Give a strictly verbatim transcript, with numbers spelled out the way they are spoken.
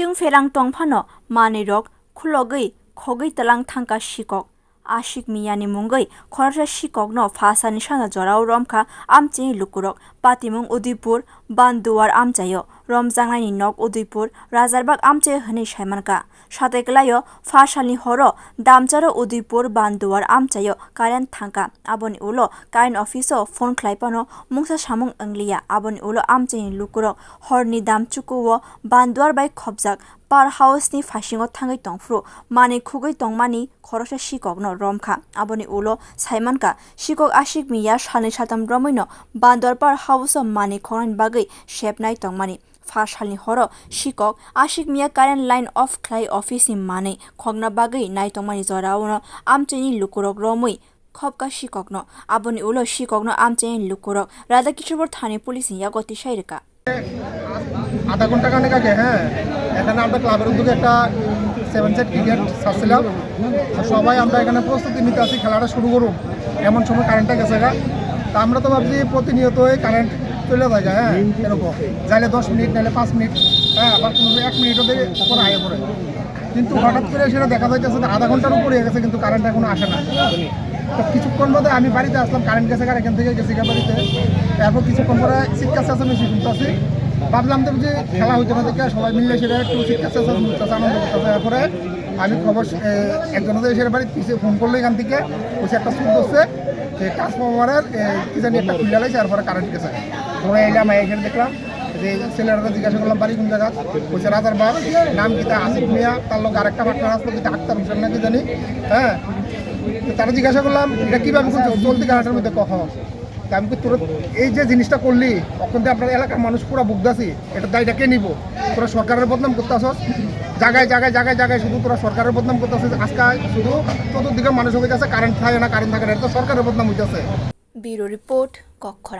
Chwng pherang tong phano manwi rok khulogwi khogwi tlang thangkha sikok. Ashik Miyani mungwi khoroksa sikokno pha salni sanja jorao romkha amchaini lukurok. Patimung Udaipur Banduar amchaio, romjaknaini nok Udaipur Rajarbago amchaio hwnwi saimankha. Sateklaio pha salni horo damcharo Udaipur Banduar amchaio current thangkha. Aboni ulo current office-o phone khlai phano mungsa samung wngliya. Aboni ulo amchaini lukurok horni damchukuo Banduar bai khopjak power house-ni phasingo thangwi tongphuru manwi khugwi tongmani khoroksa sikokno romkha. Aboni ulo saimankha, sikok Ashik Miya salni satam romwino Banduar power house-o manwi khoknani bagwi sepnai tongmani. Pha salni horo sikok Ashik Miya current line off khlai office-ni manwi khokna bagwi nai tongmani joraono amchaini lukurok romwi khopkha sikokno. Aboni ulo sikokno amchaini lukurok Radha Kishore thani police-ni yago tisai rwkha. আধা ঘন্টা খানেক আগে, হ্যাঁ, এখানে আমরা ক্লাবের উদ্যোগে একটা সেভেন সেট ক্রিকেট ছাড়ছিলাম। তো সবাই আমরা এখানে প্রস্তুতি নিতে আসি, খেলাটা শুরু করুন, এমন সময় কারেন্টটা গেছে গা। তা আমরা তো ভাবছি প্রতিনিয়তই কারেন্ট চলে যায়, হ্যাঁ, এরকম, যাইলে দশ মিনিট, নাইলে পাঁচ মিনিট, হ্যাঁ, আবার কোনো এক মিনিটও দেরি করে আগে পড়ে। কিন্তু হঠাৎ করে সেটা দেখা যাইতেছে যে আধা ঘন্টার উপরে হয়ে গেছে, কিন্তু কারেন্ট এখনো আসে না। তো কিছুক্ষণ বাদে আমি বাড়িতে আসলাম, কারেন্ট গেছে, আর এখান থেকে গেছি গা বাড়িতে। তারপর কিছুক্ষণ পরে চিৎকার চেঁচামেচি শুনতেছি, ভাবলাম তো যে খেলা হইতে না দেখে সবাই মিলে সেটা একটু চিৎকার চেঁচামেচি করতেছে, আনন্দ করতেছে। তারপরে আমি খবর, এ, একজন ওদের এসে বাড়ির পিছে ফোন করলো এখান থেকে, বলছে একটা সুর ধরছে, যে ট্রান্সফরমারের, এ, কি জানি একটা খুলে লাইছে, তারপরে কারেন্ট গেছে। ঘুরে এলাম, এখানে দেখলাম যে ছেলেরা জিজ্ঞাসা করলাম বাড়ি কোন জায়গা, বলছে রাজার বাগ, নাম কিতা আসিফ মিয়া, তার লোক আরেকটা পার্টনার আসলো কিতা আক্তার হোসেন নাকি জানি, হ্যাঁ। তো তারা জিজ্ঞাসা করলাম, এটা কিভাবে খুলছো? চলতি কারেন্টের মধ্যে কখন? তা আমি কই, তোরা এই যে জিনিসটা করলি, অখন তো আপনার এলাকার মানুষ পুরা বুকদাসি, এটা দায়টা কে নিব? তোরা সরকারের বদনাম করতে আসস, জায়গায় জায়গায় জায়গায় জায়গায় শুধু তোরা সরকারের বদনাম করতে আসস। আজকে শুধু চতুর্দিকে মানুষ হয়ে গেছে, কারেন্ট থাকে না, কারেন্ট থাকে না, এটা তো সরকারের বদনাম হইতেছে। Bureau report, Kokkhora.